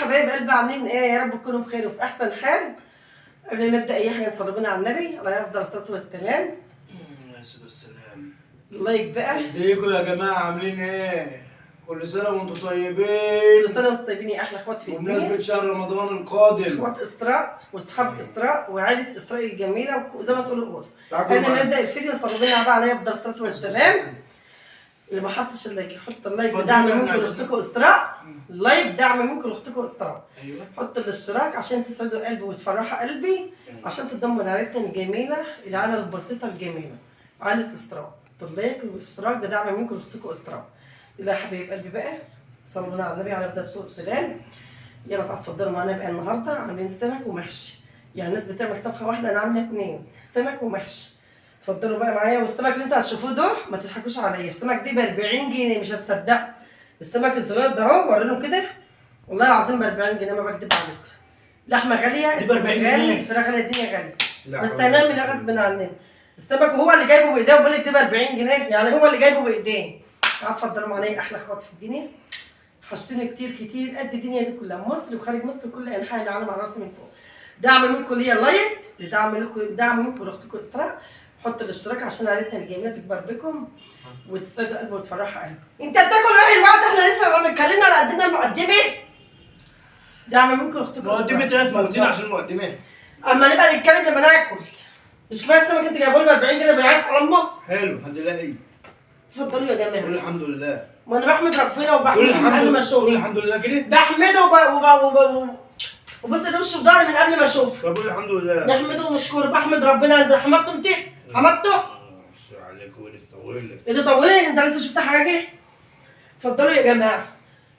حبايب قلبي، عاملين ايه؟ يا رب تكونوا بخير وفي احسن حال. قبل ما نبدا اي حاجة نصلي بينا على النبي عليه افضل الصلاة والسلام. عليه الصلاة والسلام. ال like بقى. ازيكم يا جماعة، عاملين ايه؟ كل سنة وانتم طيبين. كل سنة وانتم طيبين يا احلى اخوات في الدنيا. بمناسبة شهر رمضان القادم. اخوات اسراء واصحاب اسراء وعائلة اسراء الجميلة، وزي ما تقولوا قول. تعالوا قبل ما معانا. نبدا الفيديو صلوا بينا بقى عليه افضل الصلاة والسلام. اللي ما حطش ال like يحط ال like اتفضلوا، بدعم احنا منكم عايزين- لاختكم اسراء. ال like دعم منكم لاختكم اسراء. ايوه. حط الاشتراك عشان تسعدوا قلبي وتفرحوا قلبي، عشان تضموا عائلتنا الجميلة، العائلة البسيطة الجميلة، عائلة اسراء. ال like والاشتراك ده دعم منكم لاختكم اسراء. يلا يا حبايب قلبي بقى، صلوا بنا على النبي عليه افضل الصلاة والسلام. يلا تعالوا اتفضلوا معانا بقى. النهارده عاملين سمك ومحشي، يعني الناس بتعمل طبخه واحدة، انا عامله اتنين، سمك ومحشي. اتفضلوا بقى معايا. والسمك اللي انتوا هتشوفوه ده ما تضحكوش عليا، السمك دي ب 40 جنيه، مش هتصدقوا. السمك الصغير ده اهو، ورينه كده، والله العظيم ب 40 جنيه، ما بكدب عليكم. لحمه غالية، دي ب السمك 40 غالي، جنيه. الفراخ غالية، الدنيا غالية. لا بس حول هنعمل ولا ايه غصب عننا. السمك وهو اللي جايبه بايديه، وبقول لك ده ب 40 جنيه، يعني هو اللي جايبه بايديه. تعالوا اتفضلوا معايا احلى اخوات في الدنيا. حشتوني كتير كتير قد الدنيا دي كلها، مصر وخارج مصر، كل انحاء العالم على راسي من فوق. دعم منكم ليا like، لدعم منكم، دعم منكم لاختكم اسراء. حط الاشتراك عشان عائلتنا الجميلة تكبر بكم وتسعدوا قلبي وتفرحوا قلبي. انت بتاكل ايه الوقت؟ احنا لسه ما اتكلمنا على قدنا المقدمة. دعم منكم لاختكم اسراء. مقدمة ايه؟ موتين عشان مقدمات. اما نبقى نتكلم لما ناكل. مش كفاية السمك انت جايبه لي ب 40 جنيه بالعافية على امك؟ حلو، الحمد لله. ايه؟ اتفضلوا يا قول جماعة. الحمد لله. ما انا بحمد ربنا قول وبحمده من الحمد قبل ما لله، قول اشوفه. الحمد لله كده. بحمده وبص لوشه وضهري من قبل ما اشوفه. طب قول الحمد لله. نحمده ونشكره، بحمد ربنا. انت حمدته؟ انت حمدته؟ عليك ولك طويل. ايه ده طولي؟ انت لسه شفت حاجة؟ اتفضلوا يا جماعة.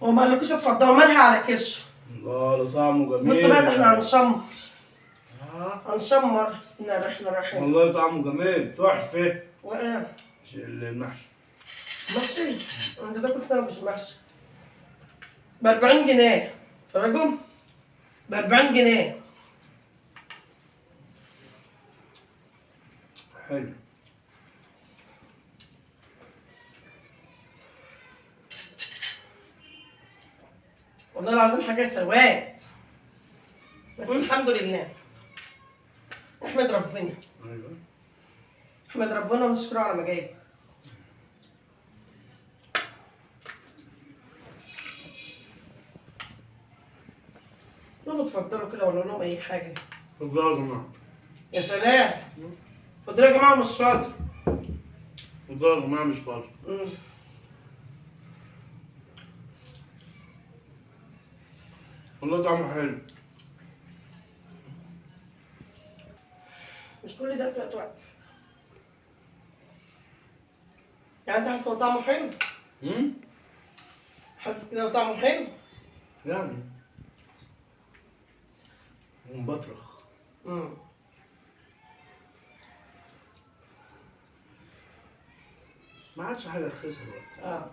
هو ما قالكوش اتفضلوا، مالها على كرشه. الله، ده طعمه جميل. بصوا بقى، ده احنا هنشمر، هنشمر. بسم الله الرحمن الرحيم. والله طعمه جميل، تحفة. وايه؟ المحشي. محشي؟ انت تاكل سمك مش محشي. ب 40 جنيه رجل، ب 40 جنيه. حلو. والله العظيم حاجة سواد، بس الحمد لله، نحمد ربنا. ايوه. نحمد ربنا ونشكره على ما جايبه. قولوا اتفضلوا كده ولا لهم اي حاجة. اتفضلوا يا جماعة. يا سلام، اتفضلوا يا جماعة، مش فاضي. اتفضلوا يا جماعة، مش فاضي. والله طعمه حلو. مش كل ده بتوقف واقف. يعني انت حاسس هو طعمه حلو؟ حاسس كده طعمه حلو؟ يعني ومبطرخ. ما عادش حاجة رخيصة دلوقتي.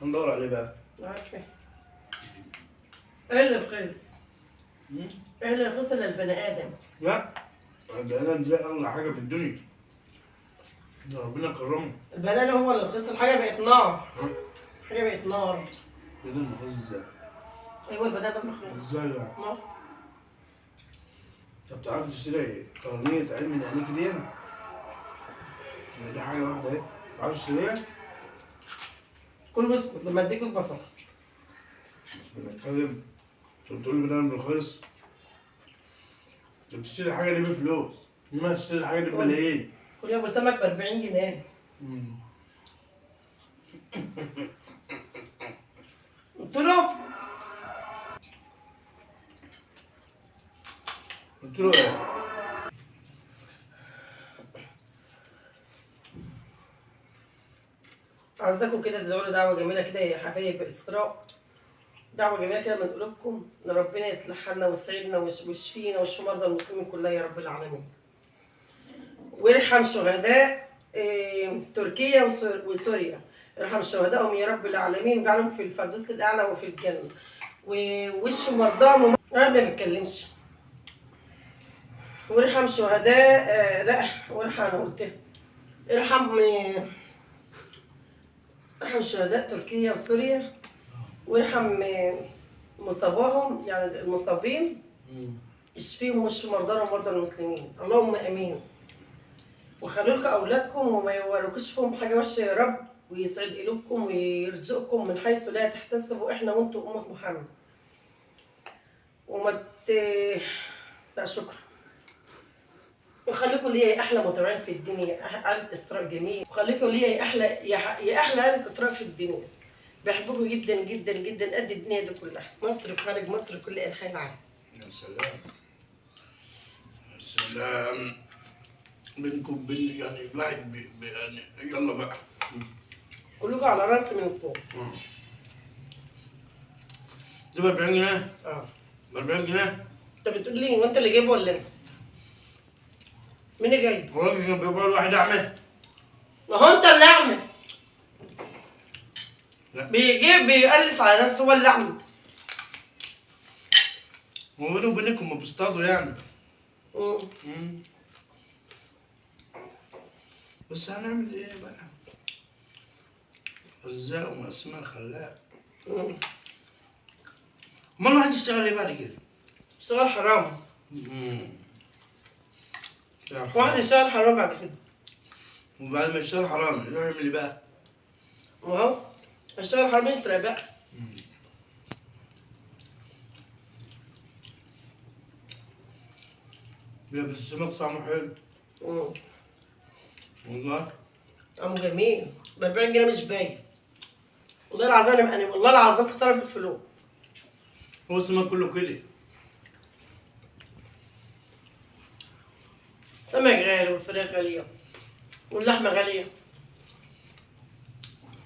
هندور عليه بقى. عارفه ايه اللي رخيص؟ ايه اللي رخيص الا البني ادم؟ لا، البني ادم ده اغلى حاجة في الدنيا، ده ربنا كرمه. البني ادم هو اللي رخيص، الحاجة بقت نار. الحاجة بقت نار. البني ادم رخيص ازاي؟ ايوه البني ادم رخيص. ازاي يعني؟ ما طب تعرف تشتري قرنية عين من عينيك دي؟ يعني دي حاجة واحدة اهي، تعرف تشتريها؟ كل بسكوت لما اديك البصل. مش بنتكلم، انت بتقول البني ادم رخيص. انت بتشتري الحاجة دي بفلوس، ما تشتري الحاجة دي بملايين. كل يوم سمك ب 40 جنيه. قلت له قلت له ايه؟ عايزاكم كده تدعوا لي دعوه جميلة كده يا حبايب اسراء، دعوه جميلة كده من قلوبكم، ان ربنا يصلح حالنا ويسعدنا ويشفينا ويشفي مرضى المسلمين كلها يا رب العالمين، ويرحم شهداء تركيا وسوريا، ارحم شهدائهم يا رب العالمين، واجعلهم في الفردوس الاعلى وفي الجنة، ووش مرضاهم. انا ما بتكلمش. وارحم شهداء، لا وارحم، انا قلتها، ارحم، ارحم شهداء تركيا وسوريا، ويرحم مصاباهم، يعني المصابين يشفيهم ويشفي مرضانا ومرضى المسلمين، اللهم امين. وخلوا لكم اولادكم وما يوريكوش فيهم حاجة وحشة يا رب، ويسعد قلوبكم ويرزقكم من حيث لا تحتسبوا، احنا وانتم امه محمد. وما ت... لا شكرا. وخليكم ليا يا احلى متابعين في الدنيا، عائلة اسراء جميل. وخليكم ليا يا احلى يا احلى عائلة اسراء في الدنيا. بحبكم جدا جدا جدا قد الدنيا دي كلها، مصر وخارج مصر كل انحاء العالم. يا سلام يا سلام، بينكم بين يعني الواحد يعني يلا بقى كلكم على راسي من فوق. دي ب 40 جنيه؟ ب 40 جنيه؟ انت بتقول لي هو انت اللي جايبه ولا انا؟ مين اللي جايبه؟ هو الراجل كان بيبيع الواحد اعمى؟ ما هو انت اللي اعمى. لا. بيجيب بيألف على نفسه، هو اللي اعمى. هو بيني وبينكم ما بيصطادوا يعني. بس هنعمل ايه بقى؟ رزاق ومقسمة الخلاق. امال الواحد يشتغل ايه بعد كده؟ اشتغل حرام. واحد يشتغل حرام بعد كده. وبعد ما يشتغل حرام يروح يعمل ايه بقى؟ ما هو اشتغل حرام يسرق بقى. يا بس السمك طعمه حلو. والله طعمه جميل. ب 40 جنيه مش باين. والله العظيم انا والله العظيم خسارة في الفلوس. هو السمك كله كده. سمك غالي والفراخ غالية واللحمة غالية.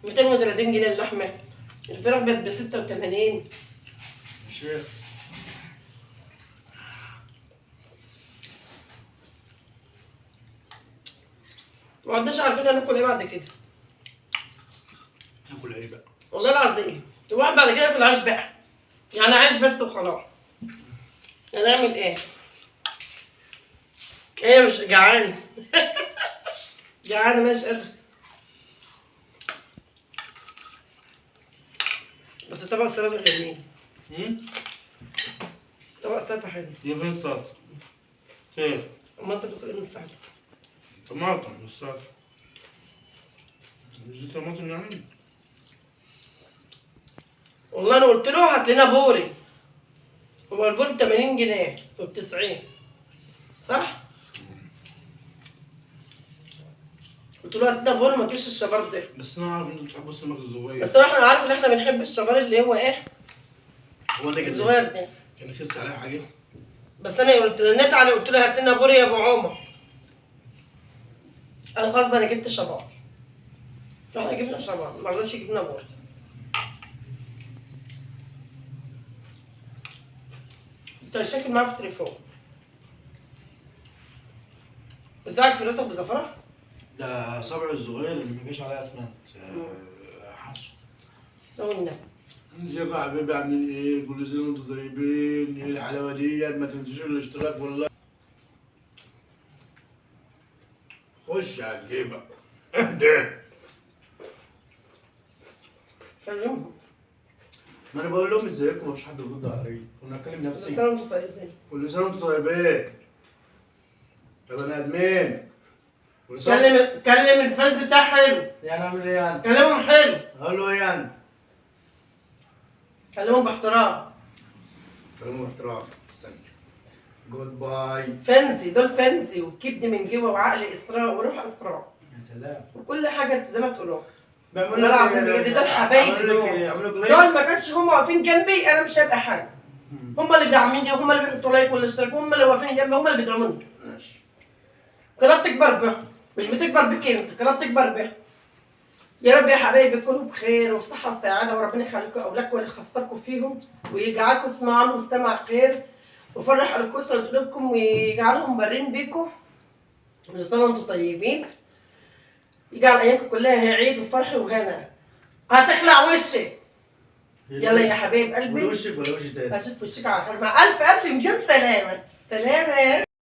230 جنيه اللحمة، الفراخ بقت ب 86. شيخ ما عدناش عارفين هناكل ايه بعد كده. ناكل ايه بقى؟ والله العظيم الواحد بعد كده ياكل عيش بقى، يعني عيش بس وخلاص. هنعمل ايه؟ ايه مش جعانة. جعانة مش قادرة. بس طبق سلطة جميل. طبق سلطة حلو. دي فين السلطة؟ فين؟ أما أنت بتقول إيه من السلطة؟ طماطم مش سلطة. مش دي طماطم يعني؟ والله أنا قلت له هات لنا بوري. هو البوري ب 80 جنيه وب 90 صح؟ قلت له هات لنا بوري ما تجيبش الشبار ده. بس أنا عارف إن أنتوا بتحبوا السمك الصغير. بس إحنا عارف إن إحنا بنحب الشبار اللي هو إيه؟ هو ده الصغير ده. كان يخس عليه حاجة؟ بس أنا قلت له رنيت عليه قلت له هات لنا بوري يا أبو عمر. أنا خلاص بقى أنا جبت شبار. رحنا جبنا شبار، ما رضاش يجيب لنا بوري. أنت شاكل معاه في التليفون. بتاعك فلوسك بزفرة؟ ده صبعي الصغير اللي ما جاش عليه اسمنت. حاسه. قلنا. ازيكم يا حبايبي عاملين ايه؟ كل سنة وانتم طيبين، ايه الحلاوة ديت؟ ما تنسوش الاشتراك والله. خش على الجيبه. اهدى. كلمهم. ما انا بقول لهم ازيكم مفيش حد بيرد عليا، وانا اكلم نفسي. كل سنة وانتم طيبين. كل سنة وانتم طيبين. يا بني ادمين. كلم الفانز بتاعك حلو. يعني اعمل ايه يعني؟ كلمهم حلو. اقول له ايه يعني؟ كلمهم باحترام. كلمهم باحترام. استنى. goodbye. fans دول fans وكبد من جوه وعقل اسراء وروح اسراء. يا سلام. وكل حاجة زي ما تقولوها. بيعملوا والله العظيم بجد دول حبايبي دول. دول ما كانش هم واقفين جنبي انا مش هبقى حاجة. هم اللي داعميني وهم اللي بيحطوا like والاشتراك وهم اللي واقفين جنبي هم اللي بيدعموني. ماشي. قناة بتكبر بهم مش بتكبر بك انت، قناة بتكبر بهم. يا رب يا حبايبي تكونوا بخير وفي صحة وسعادة، وربنا يخليكم اولادكم واللي خسركم فيهم ويجعلكم تسمعوا عنهم سمع خير ويفرح قلوبكم قلوبكم ويجعلهم بارين بيكم. كل سنة وانتم طيبين. يجعل ايامكم كلها عيد وفرح وهنا. هتخلع وشك. يلا يا حبايب قلبي. وشك ولا وش تاني؟ اشوف وشك على خير مع الف الف مليون سلامه. سلامه.